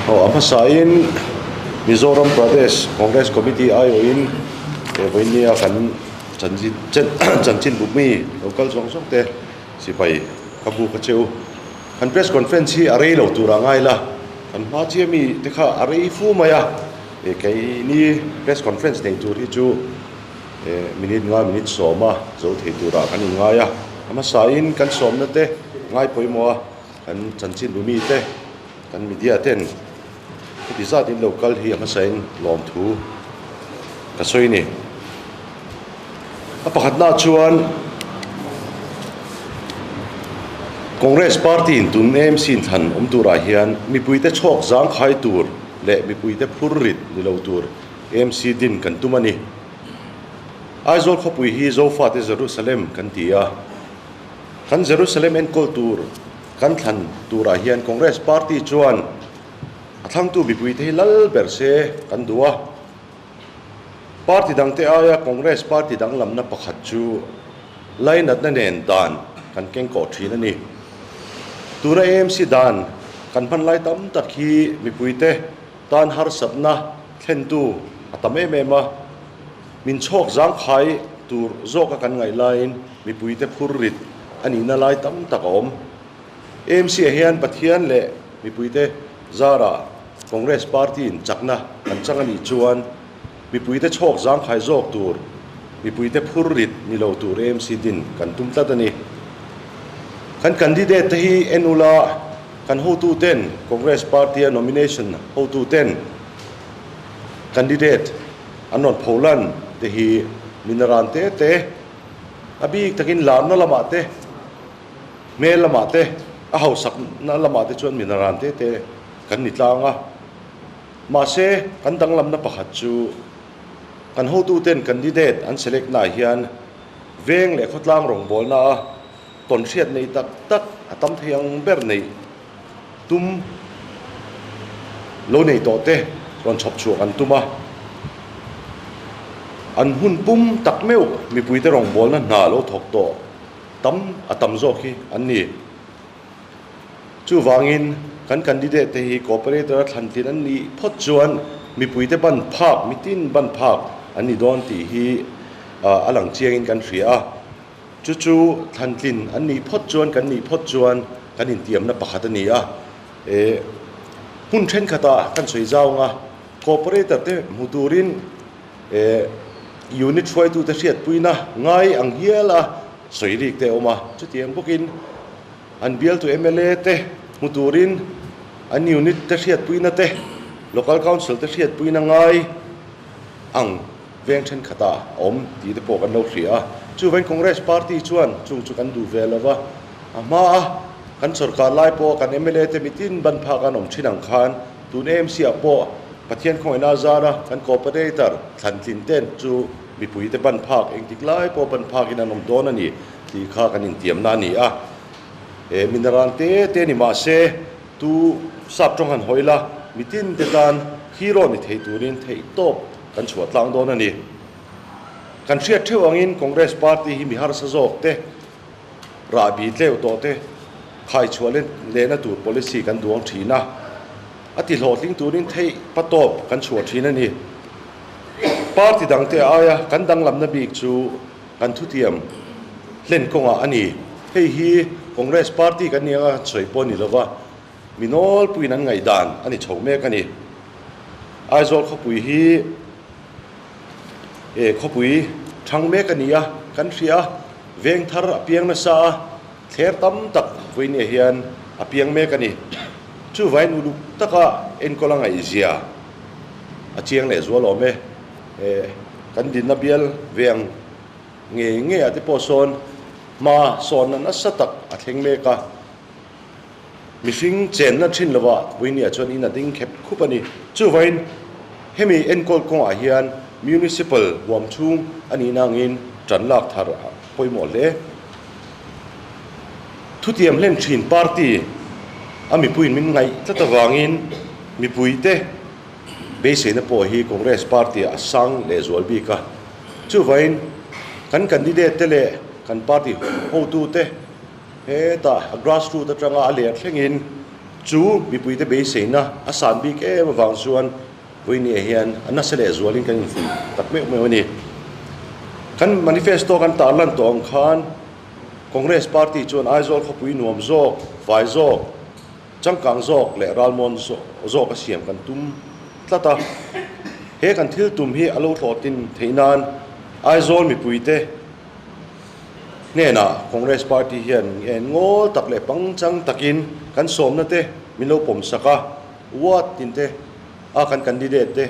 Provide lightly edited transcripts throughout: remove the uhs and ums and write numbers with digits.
Aw a hmasain Mizoram Pradesh Congress Committee aiawhin he vawinia kan chanchin chanchin buk mi lo kal zawng zawng te sipai ka buk a che u. Kan press conference hi a rei lo tur a ngai la, kan hma chiah mi te kha a rei fu mai a, keini press conference nei tur hi chu minute nga minute sawma zo thei turah kan inngai a, a hmasain kan sawmna te ngai pawimawh a, kan chanchin bu mite kan media ten heti zat in lo kal hi a hmasain lawmthu ka sawi a ni. A pakhatnaah chuan Congress party in tun AMC in thlan awm turah hian mipuite chhawk zangkhai tur leh mipuite phur rit ni lo tur AMC din kan tum a ni. Aizawl khawpui hi Zofate Jerusalem kan ti a. Kan Jerusalem enkawl tur kan thlan turah hian Congress party chuan a thlangtu mipuite hi lal ber se kan duh a. Party dangte aia Congress party danglamna pakhat chu lainatna nen dan kan kengkawh thin a ni. Tuna AMC dan kan hman lai tam tak hi mipuite tan harsatna thlentu a tam em em a, min chhawk zangkhai tur zawka kan ngaih laiin mipuite phur rit a nihna lai tam tak a awm. AMC ah hian Pathian leh mipuite zarah Congress party in chakna kan chang a nih chuan mipuite chhawk zangkhai zawk tur, mipuite phur rit ni lo tur AMC din kan tum tlat a ni. Kan candidate te hi en ula kan hotu ten Congress party a nomination hotu ten candidate an rawn pho lan te hi minaran te te a bik takin larna lamah te hmel lamah te a hausakna lamah te chuan minaran te te kan ni tlang a. Mahse, kan danglamna pakhat chu kan hotuten candidate an select naah hian veng leh khawtlang rawngbawlna a tawnhriat nei tak tak a tam thei ang ber neih tum lo nei tawh te rawn chhawp chhuak an tum a. An hun pum tak meuh mipuite rawngbawlna hna lo thawk tawh tam a tam zawk hi an ni. Chuvangin, kan candidate te hi cooperator a thlan tlin an nih phawt chuan mipuite ban phak, mitin ban phak an ni dawn tih hi a lang chiangin kan hria a. Chu chu thlan tlin an nih phawt chuan, kan nih phawt chuan kan intiamna pakhat a ni a. Hmun thenkhatah kan sawi zau ang a, cooperator te hmu turin unit hruaitute hriatpuina ngai ang hial a sawi rik te a awm a. Chutiang bawkin an bialtu mla te hmu turin an unit te hriatpuina te, local council te hriatpuina ngai ang veng thenkhatah a awm tih te pawh kan lo hria a. Chuvain Congress party chuan chung chu kan duh ve lo va, a hma a kan sorkar lai pawh kan mla te mitin ban phak an awm thin ang khan tun AMC ah pawh Pathian khawngaihna zara kan cooperator thlantlin ten chu mipui te ban phak engtik lai pawh ban phakin an awm dawn a ni tih kha kan intiamna a ni a. He mineral te te ni mah se tu sap tawng han hawi la mitin te tan hero ni thei turin theih tawp kan chhuah tlang dawn a ni. Kan hriat theuh angin Congress party hi mi harsa zawk te rahbi tleu tawh te khai chhuah lehna tur policy kan duang thin a. A ti hlawhtling turin theih patawp kan chhuah thin a ni. Party dangte aia kan danglamna bik chu kan thutiam hlen kawngah a ni. Hei hi Congress party kan ni anga sawi pawh a ni lova, mi nawlpuiin an ngaihdan a ni chho mek a ni. Aizawl khawpui hi e khawpui thang mek a ni a, kan hria a, veng thar a piang nasa a, Thler tam tak vawinia hian a piang mek a ni. Chuvain uluk taka enkawl a ngaihzia a chiang leh zual awm e. Kan dinna bial ve ang ngei ngei ah te pawh sawn hma sawnna nasa tak a thleng mek a. Mihring chenna thin lovah vawinia chuan in a ding khep khup a ni. Chuvain hemi enkawl kawngah hian Municipal huam chhung a nihna angin tan lak thar a pawimawh hle. Thutiam hlen thin party a mipuiin min ngaih tlat avangin mipuite beiseina pawh hi Congress party ah a sang lehzual bik a. Chuvain kan candidate te leh kan party hotute hetah grassroot atanga a leh thlengin Chu mipuite beiseina a san bik em avang chuan vawinia hian a nasa leh zualin kan infuih tak meuh meuh a ni. Kan manifesto kan tarlan tawh ang khan Congress party chuan Aizawl khawpui nuam zawk, fai zawk, changkang zawk leh ralmuan zawk a siam kan tum tlat a. He kan thil tum hi a lo hlawhtlin theih nan Aizawl mipuite Hnenah Congress Party hian ngen ngawl tak leh pangchang takin kan sawmna te min lo pawm sak a, ward tin te a kan candidate te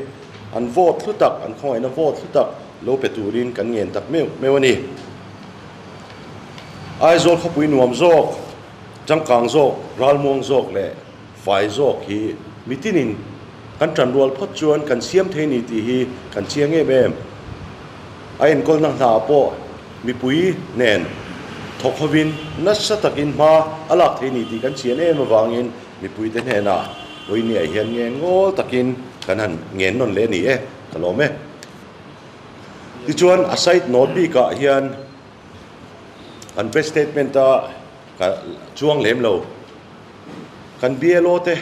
an vote hlu tak, an khawngaihna vote hlu tak lo pe turin kan ngen tak meuh meuh a ni. Aizawl khawpui nuam zawk, changkang zawk, ralmuang zawk leh fai zawk hi mitinin kan tanrual phawt chuan kan siam thei ni tih hi kan chiang em em. A enkawlna hna pawh mipui nen thawk hovin nasa takin hma a lak thei ni tih kan chian em avangin mipuite hnenah vawinia hian ngen ngawl takin kan han ngen nawn leh a ni e, ka lawm e. Tichuan a side note bikah hian kan press statement a ka chuang lem lo. Kan BLO te,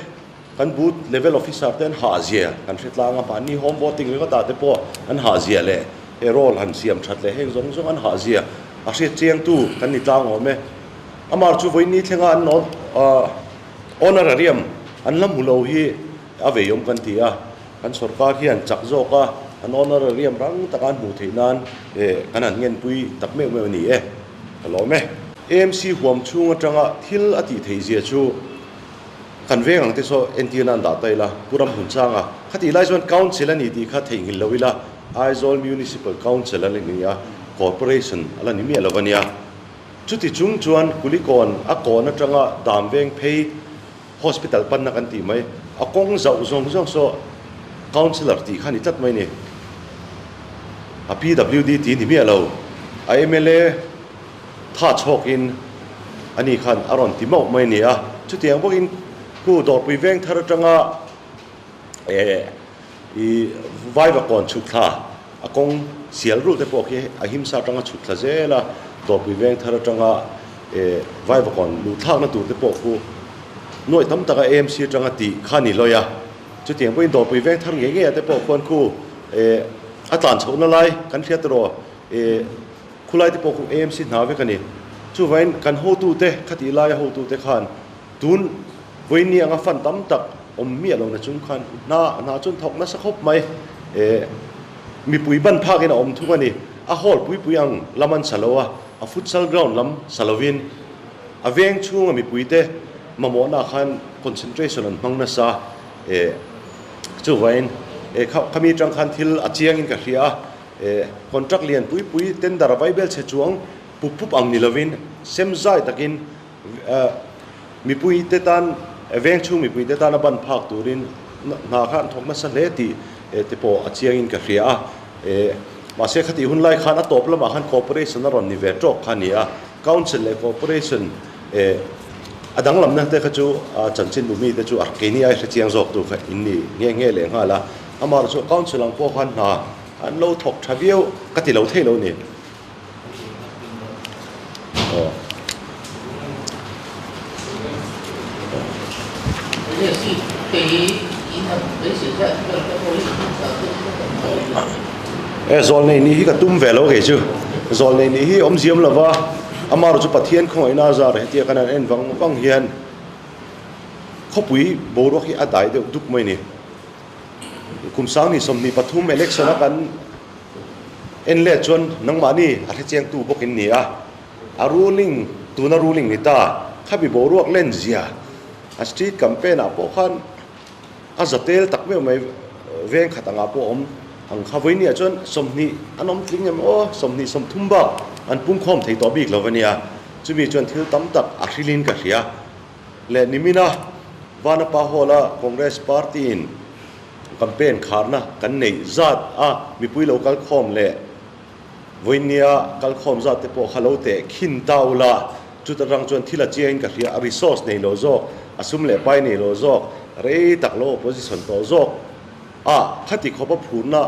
kan booth level officer te an hah zia kan hre tlang a, mahni home voting ringawt ah te pawh an hah zia leh he roll han siam that leh heng zawng zawng an hah zia a hriat chiang tu kan ni tlang awm e. Amar chu vawiin thlenga an honorarium an la hmu lo hi a vei awm kan ti a, kan sorkar hian chak zawk a an honorarium rang taka an hmuh theih nan kan han ngenpui tak meuh meuh a ni e. Ka lawm e. AMC huam chhung atanga thil a tih theih zia chu kan veng ang te saw entir nan dah ta ila, Pu Ram Hun Changa khatih lai chuan Council a ni tih kha theihnghilh lo ila, Aizawl Municipal Council a la ni a, Corporation a la ni miah lo a nia. Chuti chung chuan Kulikawn a kawn atanga dam veng phei Hospital panna kan tih mai, a kawng zauh zawng zawng saw Councillor tih kha ni tlat mai ni. A PWD tih ni miah lo, a mla tha chhawkin ani khan a rawn ti mauh mai ni a. Chutiang bawkin khu Dawrpui veng thar atanga eh i Vaivakawn chhuk thla a kawng sial rul te pawh khi a himsa atanga chhuk thla zel a, Dawrpui veng thar atanga eh Vaivakawn luh thlakna tur te pawh khu nuaih tam taka AMC atanga tih kha ni lawi a. Chutiang pawhin Dawrpui veng thar ngei ngei ah te pawh khuan khu eh a tlan chhohna lai kan hriat erawh eh khulai te pawh khu AMC hna vek a ni. Chuvangin kan hotute khatih laia hotute khan tun vawiin anga fan tam tak awm miah lo na chung khan hna hna chuan thawk nasa khawp mai eh mipui ban phakin a awm thung a ni. A hall pui pui ang lam an sa lo a, a futsal ground lam sa lovin a veng chhunga mipuite mamawhna khan concentration an hmang nasa eh chuvangin eh khami atang khan thil a chiangin ka hria a eh contract lian pui pui tender a vaibel chhe chuang pup pup ang ni lovin sem zai takin eh mipuite tan veng chhung mipuite tana ban phak turin hna kha an thawk nasa hle tih eh te pawh a chiangin ka hria a eh mahse khatih hun lai khan a tawp lamah khan corporation a rawn ni ve tawk kha a ni a council leh corporation Eh, a danglamna te kha chu a chanchin bu mite chu a keini ai hre chiang zawk tur kha in ni nghe nghe leh nghal a, amaherawh chu council ang pawh khan hna an lo thawk tha viau ka ti lo thei lo ni. Aw. Eh, zawlnei nih hi ka tum ve lo kei chu. Zawlnei nih hi awmziam lova. Amaherawh chu Pathian khawngaihna a zar hetia kan han en vang vang hian khawpui boruak hi a dai deuh duk mai a ni. Kum sang 23 election a kan en let chuan nangmahni a hrechiangtu bawk in ni a, a ruling tuna ruling ni ta khami boruak len zia a street campaign ah pawh khan A za tel tak meuh mai veng khat angah pawh a awm ang kha. Vawinia chuan 20 an awm tling em aw, 20 30 bak an pungkhawm thei tawh bik lo a nia. Chumi chuan thil tam tak a hrilhin ka hria. Leh nimina Vanapa Hall-a Congress Party-in campaign kharna kan neih zat a mipui lo kal khawm leh vawinia kal khawm zat te pawh kha lo teh khin ta ula, Chuta rang chuan thil a chiangin ka hria, a resource nei lo zawk, a sum leh pai nei lo zawk, rei tak lo opposition tawh zawk a, khati khawpa phurna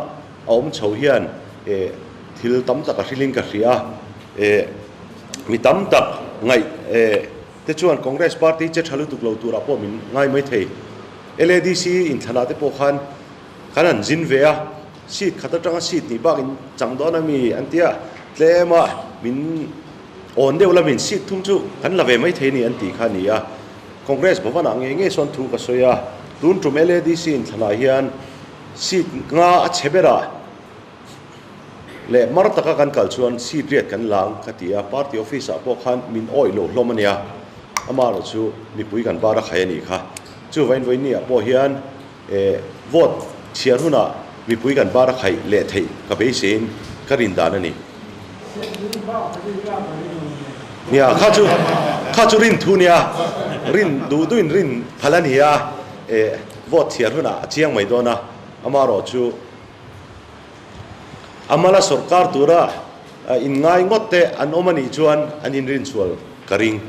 a awm chho hian eh thil tam tak a hrilhin ka hria, eh mi tam tak ngaih eh te. te chuan Congress party che tha lutuk lo turah pawh min ngai mai thei. LADC inthlanah te pawh khan kan han zin ve a, seat khat atanga seat hnih bak in chang dawn a mi an tia, tlem a min awn deuh lamin seat thum chu kan la ve mai thei a ni an tih kha a ni a. Congress Bhavan-ah ngei ngei sawn thu ka sawi a, tun tum LADC inthlanah hian seat nga a chhe berah leh mar taka kan kal chuan seat riat kan la ang ka ti a, party office ah pawh khan min awih lo hlawm a nia, amaherawh chu mipui kan bar a khai a nih kha. Chuvain vawiin ah pawh hian eh vote chhiar hunah mipui kan bar a khaih leh theih ka beiseiin ka rin dan a ni. Nia, kha chu kha chu rin thu nia, rin duh duhin rin phal a ni a, eh vote chhiar hunah a chiang mai dawn a, amaherawh chu A mala sawrkar tura inngai ngawt te an awm a nih chuan an inrinchhual ka ring.